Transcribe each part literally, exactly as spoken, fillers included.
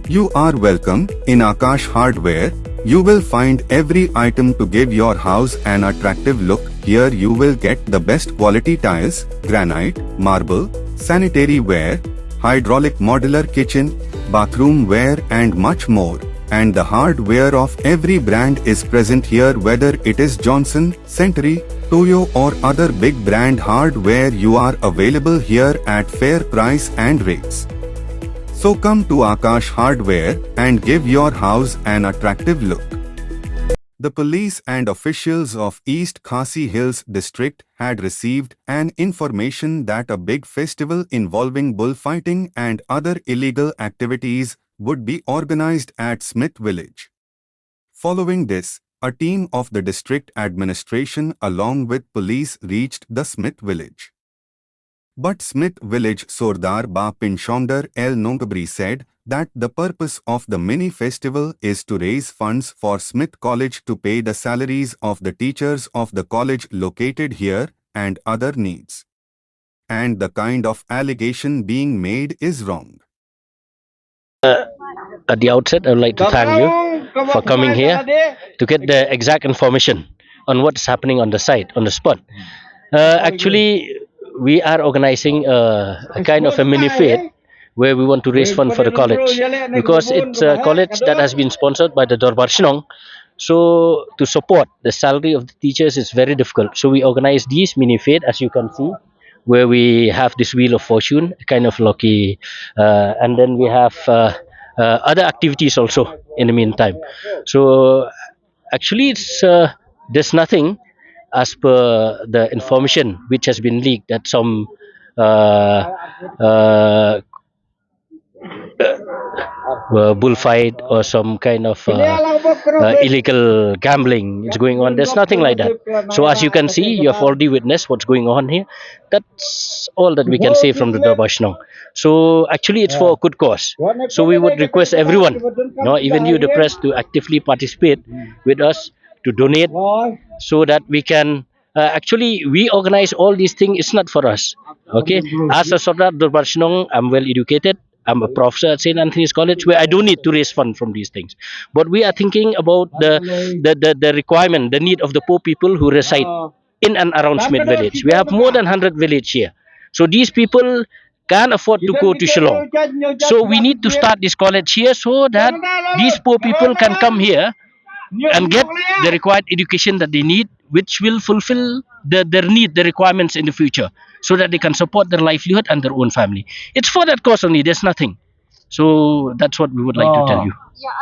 You are welcome. In Akash Hardware, you will find every item to give your house an attractive look. Here you will get the best quality tiles, granite, marble, sanitary ware, hydraulic modular kitchen, bathroom ware and much more. And the hardware of every brand is present here, whether it is Johnson, Sentry, Toyo or other big brand hardware, you are available here at fair price and rates. So come to Akash Hardware and give your house an attractive look. The police and officials of East Khasi Hills district had received an information that a big festival involving bullfighting and other illegal activities would be organized at Smith Village. Following this, a team of the district administration along with police reached the Smith Village. But Smith Village Sordar Ba Pinshomdar El Nongabri said that the purpose of the mini festival is to raise funds for Smith College to pay the salaries of the teachers of the college located here and other needs. And the kind of allegation being made is wrong. At the outset, I would like to thank you for coming here to get the exact information on what's happening on the site, on the spot. Uh, actually, we are organizing a, a kind of a mini fair where we want to raise fund for the college, because it's a college that has been sponsored by the Dorbar Shnong. So to support the salary of the teachers is very difficult. So we organize these mini fair, as you can see, where we have this wheel of fortune, kind of lucky, uh, and then we have uh, uh, other activities also in the meantime. So actually, it's uh, there's nothing as per the information which has been leaked that some uh, uh, uh, bullfight or some kind of uh, uh, illegal gambling is going on. There's nothing like that. So as you can see, you have already witnessed what's going on here. That's all that we can say from the Dorbar Shnong. So actually, it's for a good cause. So we would request everyone, you know, even you, the press, to actively participate with us to donate so that we can uh, actually, we organize all these things. It's not for us. Okay, as a Sordar Dorbar Shnong, I'm well educated. I'm a professor at Saint Anthony's College, where I don't need to raise fund from these things. But we are thinking about the the, the, the requirement, the need of the poor people who reside in and around Smith Village. We have more than hundred village here. So these people can't afford to go to Shillong. So we need to start this college here so that these poor people can come here and get the required education that they need, which will fulfill the, their need, the requirements in the future, so that they can support their livelihood and their own family. It's for that cause only, there's nothing. So that's what we would like to tell you.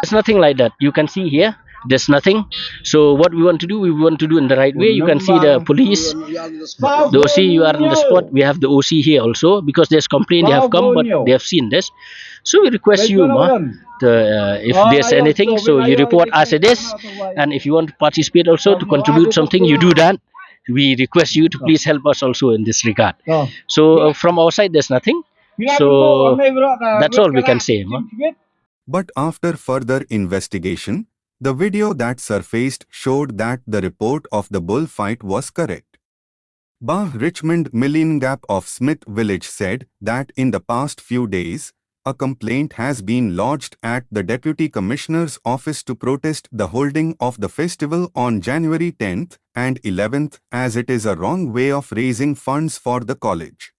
There's nothing like that. You can see here, there's nothing. So what we want to do, we want to do in the right way. You can see the police, the O C, you are on the spot. We have the O C here also, because there's complaint, they have come, but they have seen this. So we request you, ma, the, uh, if there's anything, so you report as it is. And if you want to participate also to contribute something, you do that. We request you to please help us also in this regard. So uh, from our side, there's nothing. So that's all we can say, ma. But after further investigation, the video that surfaced showed that the report of the bullfight was correct. Bah Richmond Milingap of Smith Village said that in the past few days, a complaint has been lodged at the Deputy Commissioner's office to protest the holding of the festival on January tenth and eleventh, as it is a wrong way of raising funds for the college.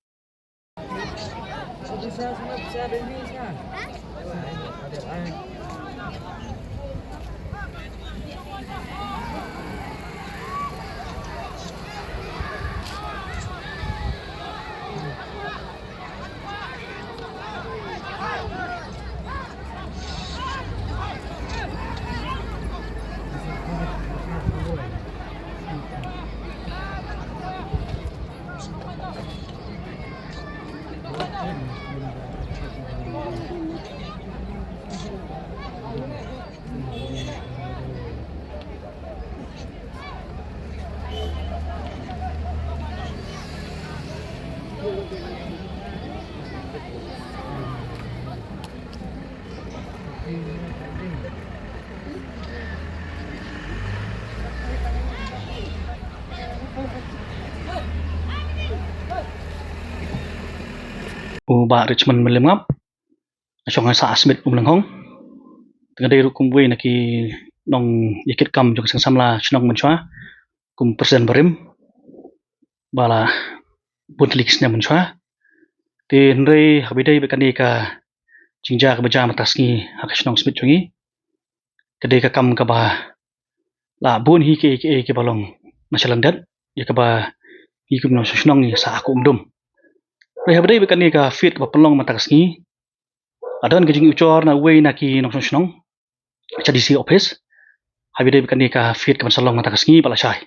U Bah Richmond Milingap, shong ha Smith Umlynghong. Te nga dei ruh kum uwei na ki nongïakit kam jong ka seng samla shnong mynshuwa, kum president barim ba la bun tylli ki snem mynshuwa. Te hynrei haba ïadei bad kane ka jingjia kaba jia mynta ka sngi ha ka shnong Smit jong ngi, ka dei ka kam kaba la bun hi kiei kiei kiba long na shalyndet ïa kaba ngi kum nongshong shnong ngi sah ha ka umdum. Hynrei haba ïadei bad kane ka field kaba pynlong mynta ka sngi, la don ka jingujor na uwei na ki nongshong shnong sha D C office haba ïadei bad kane ka field kaba sa long mynta ka sngi ba la shai.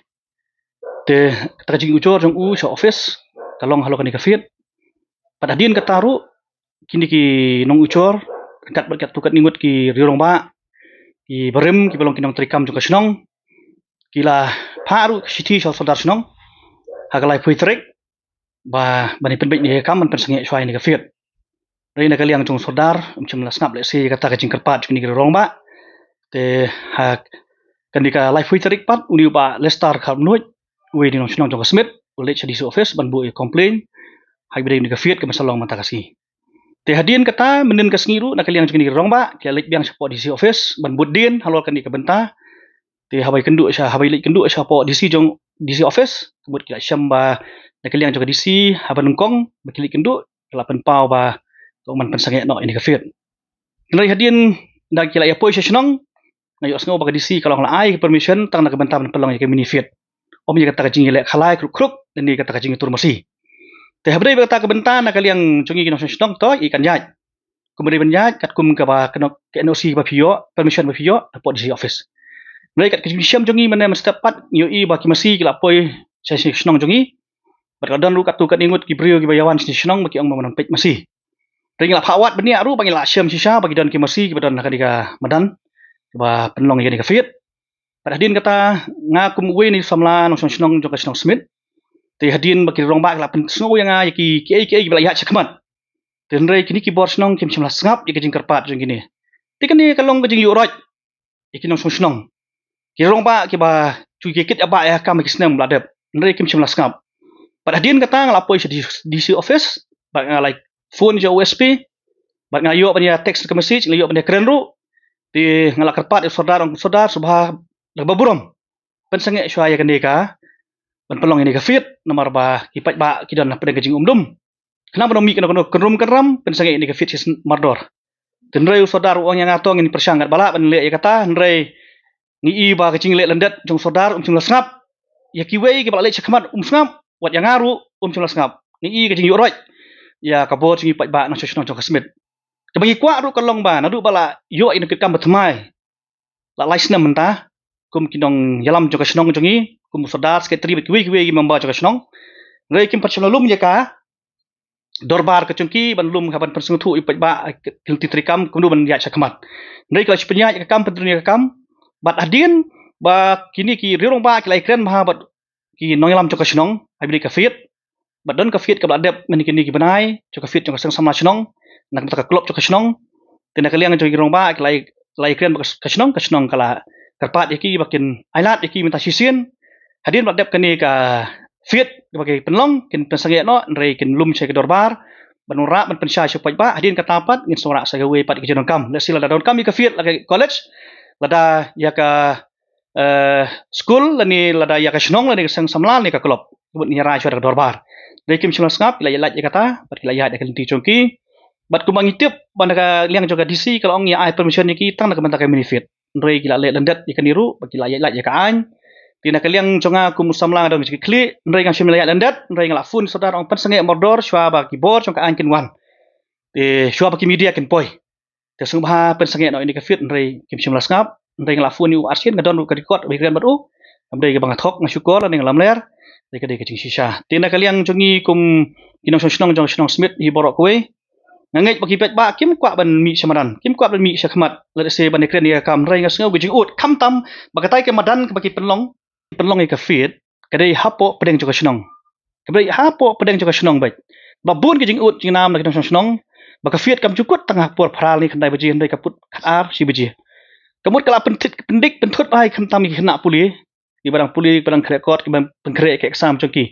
Te kata ka jingujor jong u sha office ka long halor kane ka field. Bad hadien kata ruh, kine ki nongujor ryngkat bad katto katne ngut ki riew rangbah, ki barim kiba long ki nongtrei kam jong ka shnong, ki la phah ruh ka shithi sha u sordar shnong ha ka laiphew tarik ba ban pynbeit ïa ka kam ban pynsangeh shuwa ïa kane ka field. Hynrei na ka liang jong u sordar um shym la sngap lehse ïa kata ka jingkyrpad jong kine ki riew rangbah. Te ha kane ka laiphew tarik pat, une u Bah Lester Kharmnuid, uwei na ki nongshong shnong jong ka Smit, u la leit sha D C office ban buh ïa ka complain haba ïadei bad kane ka field kaba sa long mynta ka sngi. Te hadien kata, mynhynnin ka sngi ruh na ka liang jong kine ki riew rangbah ki la leit biang shapoh D C office ban bud dien halor kane ka bynta. Te haba ïakynduh sha, haba ïaleit kynduh shapoh D C jong, D C office, ka mut ki la shem ba na ka liang jong ka D C haba nyngkong ba ki leit kynduh, ki la pynpaw ba ka ong ban pynsangeh noh ïa kane ka field. Hynrei hadien da ki la ïa poi sha shnong, nga ïohsngew ba ka D C ka long la ai ka permission tang na ka bynta ban pynlong ïa ka mini field, ym ïa kata ka jingïaleh khalai khruk khruk lane kata ka jingïatur masi. Te haba ïadei bad kata ka bynta na ka liang jong ngi ki nongshong shnong, to, i kan ïaid. Kumba dei ban ïaid katkum kaba ka N O C ba phi ïoh, permission ba phi ïoh hapoh D C office. Hynrei kat ka jingshem jong ngi mynne mynstep pat, ngi ïohi ba ki masi ki la poi sha shnong jong ngi. Bad ka don ruh katto katne ngut ki briew kiba ïa wan sha shnong ba ki ong ba ym peit masi. Hynrei ngi la phah wad bniah ruh ba ngi la shem shisha ba ki don ki masi kiba don ha kane ka madan ba pynlong ïa kane ka field. Bad hadien kata, nga kum uwei na ki samla nongshong shnong jong ka shnong Smit, te hadien ba ki riew rangbah ki la pynsngew ïa nga ïa ki, kiei kiei kiba la ïaid shakhmat, te hynrei kine ki bor shnong kim shym la sngap ïa ka jingkyrpad jong kine. Te kane ka long ka jingïuhroit ïa ki nongshong shnong, ki riew rangbah kiba ju ïakit ïa ba ïa ka kam ha ki snem ba la dep, hynrei kim shym la sngap. Bad hadien kata nga la poi sha D C office bad nga la phone sha u S P, bad nga la ïoh ban ïa text ka message, nga la ïoh ban ïa kren ruh. Te nga la kyrpad ïa u sordar, ong u sordar, sngewbha da kaba burom pynsangeh shuwa ïa kane ka, ban pynlong ïa kane ka field, namar ba ki paidbah ki don hapdeng ka jingumdum. Khnang ban ym mih kano kano kynrum kynram, pynsangeh ïa kane ka field shisien mardor. Te hynrei u sordar u ong ïa nga, to, ngin pyrshang katba lah ban leh ïa kata, hynrei ngi i ba ka jingleh lyndet jong u sordar um shym la sngap. Ïa kiwei kiba la leit shakhmat um sngap, wat ïa nga ruh um shym la sngap. Ngi i ka jingïuhroit ïa ka bor jong ngi paidbah nongshong shnong jong ka Smit. Kaba ngi kwah ruh ka long ba naduh ba la ïoh ïa ka nongkit kam ba thymmai la lai snem mynta, kum ki nongïalam jong ka shnong jong ngi, kum u sordar, secretary bad kiwei kiwei ki member jong ka shnong, hynrei kim pat shym la lum ïa ka dorbar ka jong ki ban lum ka ban pynsngewthuh ïa u paidbah ki lynti treikam kumno ban ïaid shakhmat. Hynrei ki la shu pynïaid ïa ka kam, pyntrei ïa ka kam. Bad hadien ba kine ki riew rangbah ki la ïakren bha bad ki nongïalam jong ka shnong ha kaba ïadei ka field, bad don ka field kaba la dep mynne kine ki bnai jong ka field jong ka seng samla shnong, na ka bynta ka club jong ka shnong. Te na ka liang jong ki riew rangbah ki la, la ïakren bad ka shnong, ka shnong ka la kyrpad ïa ki ba kin ailad ïa ki mynta shisien. Hadien ba la dep kane ka field ba ki pynlong, kin pynsangeh noh, hynrei kin lum sha ka dorbar ban wanrah ban pynshai sha u paidbah. Hadien kata pat ngin sa wanrah sa kawei pat ka jingdonkam, lehse lada donkam ïa ka field la ka college, lada ïa ka eh, skul lane lada ïa ka shnong lane ka seng samla lane ka club, bad ngi rai shuwa da ka dorbar. Hynrei kim shym la sngap, ki la ïaid lait ïa kata bad ki la ïaid ïa ka lynti jong ki. Bad kumba ngi tip ba na ka liang jong ka D C ka la ong ïa ai permission ïa ki tang na ka bynta ka mini field, hynrei ki la leh lyndet ïa kane ruh bad ki la ïaid lait ïa ka aiñ. Te na ka liang jong nga kum u samla nga don ka jingkitkhlieh, hynrei ngam shym la ïaid lyndet, hynrei nga la phone sordar ong pynsangeh mardor shuwa ba ki bor jong ka aiñ kin wan, te shuwa ba ki media kin poi. Te sngewbha pynsangeh noh ïa kane ka field, hynrei kim shym la sngap. Hynrei nga la phone ïa u arsien, nga don ruh ka record ba ïakren bad u. Kam dei kaba nga thok, nga shukor lane nga lamler. Te ka dei ka jingshisha. Te na ka liang jong ngi kum ki nongshong shnong jong ka shnong Smit hi baroh kawei, nga ngeit ba ki paidbah kim kwah ban mih sha madan, kim kwah ban mih shakhmat, lada se ban ïakren ïa ka kam, hynrei nga sngew ka jingud khamtam ba katai ka madan kaba ki pynlong, pynlong ïa ka field, ka dei hapoh pdeng jong ka shnong. Kaba dei hapoh pdeng jong ka shnong beit. Ba bun ka jingud jingnam na ki nongshong shnong ba ka field kam ju kut tang ha por phra ne khyndai baje, hynrei ka put khatar shi baje. Ka mut ka la pynthut, pyndik pynthut bha ïa ki khamtam ïa ki khynnah pule, kiba dang pule, kiba dang khreh kot, kiba pynkhreh ïa ka exam jong ki.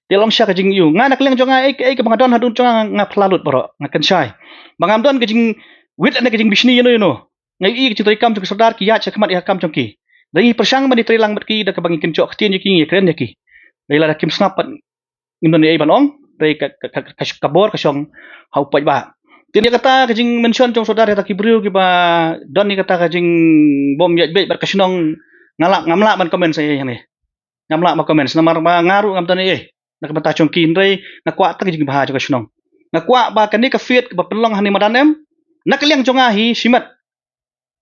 Te long shisha ka jingïohi. Nga na ka liang jong nga, ei ei kaba nga don haduh jong nga, nga phylla lut baroh, nga kynshai. Ba ngam don ka jingwit lane ka jingbishni ïano ïano. nga ïohi ka jingtrei kam jong ki sordar ki ïaid sha khmat ïa ka kam jong ki. Da ngi pyrshang ban ïatrei lang bad ki da kaba ngi kynjoh ktien ïa ki, ngi kren ïa ki. Dei lada kim sngap pat ngim don ei ban ong, dei ka, ka, ka, ka, ka bor ka shong ha u paidbah. Te ïa kata ka jingmention jong sordar ïa kita ki briew kiba don ïa kata ka jingbym ïaid beit bad ka shnong, nga lah, ngam lah ban comment sa ïa hangne. Ngam lah ban comment namar ba nga ruh ngam don ei ei na ka bynta jong ki, hynrei nga kwah tang ka jingbha jong ka shnong. Nga kwah ba kane ka field kaba pynlong hangne madan em, na ka liang jong nga hi shimet.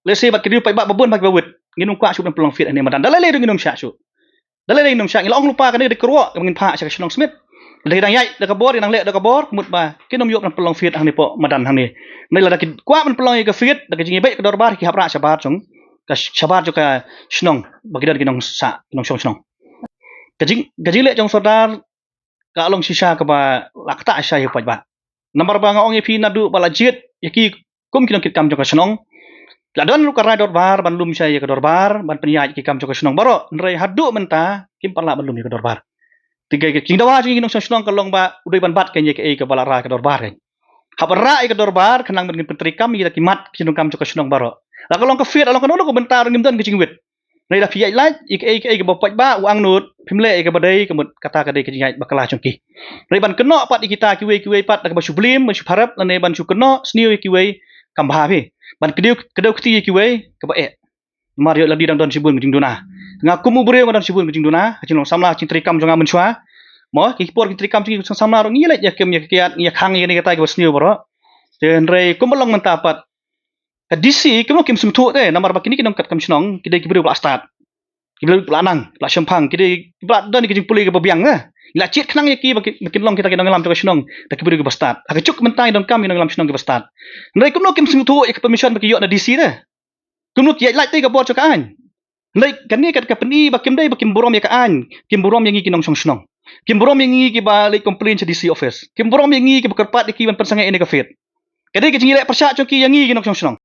Lehse bad ki riew paidbah ba bun bad kiba wit, ngin ym kwah shuh ban pynlong field hangne madan. Da lei lei ruh ngin ym shah shuh. Da lei lei ngin ym shah, ngi la ong lypa kane ka dei ka ruh kaba ngin phah sha ka shnong Smit. Da ki dang ïaid da ka bor, ki dang leh da ka bor, ka mut ba kin ym ïoh ban pynlong field hangne hapoh madan hangne. Hynrei lada ki kwah ban pynlong ïa ka field, da ka jingïabeit ka dorbar, ki hap rah shabar jong ka, shabar jong ka shnong ba ki don ki nongshong shnong. Ka jing, ka jingleh jong sordar ka long shisha kaba la ktah shisha ïa u paidbah. Namar ba nga ong ïa phi naduh ba la jied ïa ki kum ki nongkitkam jong ka shnong, la don ruh ka rai dorbar ban lum sha ïa ka dorbar ban pynïaid ïa ki kam jong ka shnong baroh, hynrei haduh mynta kim pat lah ban lum ïa ka dorbar. Te ka jingdawa jong ki nongshong shnong ka long ba u dei ban bat kein ïa kaei kaba la rai ka dorbar kein. Hap rah ïa ka dorbar khnang ban kin pyntreikam ïa kita ki mat ki nongkam jong ka shnong baroh. La ka long ka field, la long kano kano ka bynta ruh ngim don ka jingwit. Hynrei lada phi ïaid lait ïa kaei kaei kaba u paidbah u angnud, phim leh ïa kaba dei, ka mut kata ka dei ka jingïaid bakla jong ki. Hynrei ban kynnoh pat ïa kita kiwei kiwei pat da kaba shu blame, ban shu pharap lane ban shu kynnoh sniew ïa kiwei kam bha phi. Ban kdew, kdew kti ïa kiwei kaba eh. Namar ïoh lade dang don shibun ka jingduna. Nga kum u briew nga don shibun ka jingduna ha ka jinglong samla jingtreikam jong nga mynshuwa. Mo, ki por ki treikam jong ki samla ruh ngi leit ïa kem ïa ka kiad, ngi ïa khang ïa kane kata kiba sniew baroh. Te hynrei kumba long mynta pat, ka D C kumno kim sngewthuh te, namar ba kine ki nongkitkam shnong ki dei ki briew ba la stad, ki briew ba la nang, ba la shemphang, ki dei ba la don ki jingpule kiba biang te. Ngi la jied khnang ïa ki ba ki, ba kin long kita ki nongïalam jong ka shnong da ki briew kiba stad. Ha ka juk mynta ngi donkam ki nongïalam shnong kiba stad. Hynrei kumno kim sngewthuh ïa ka permission ba ki ïoh na D C te. Kumno ki ïaid lait te ka bor jong ka aiñ. Hynrei kane ka, ka pyni ba kim dei ba kim burom ïa ka aiñ, kim burom ïa ngi ki nongshong shnong. Kim burom ïa ngi kiba leit complain sha D C office. Kim burom ïa ngi kiba kyrpad ïa ki ban pynsangeh ïa kane ka field. Ka dei ka jingïaleh pyrshah jong ki ïa ngi ki nongshong shnong.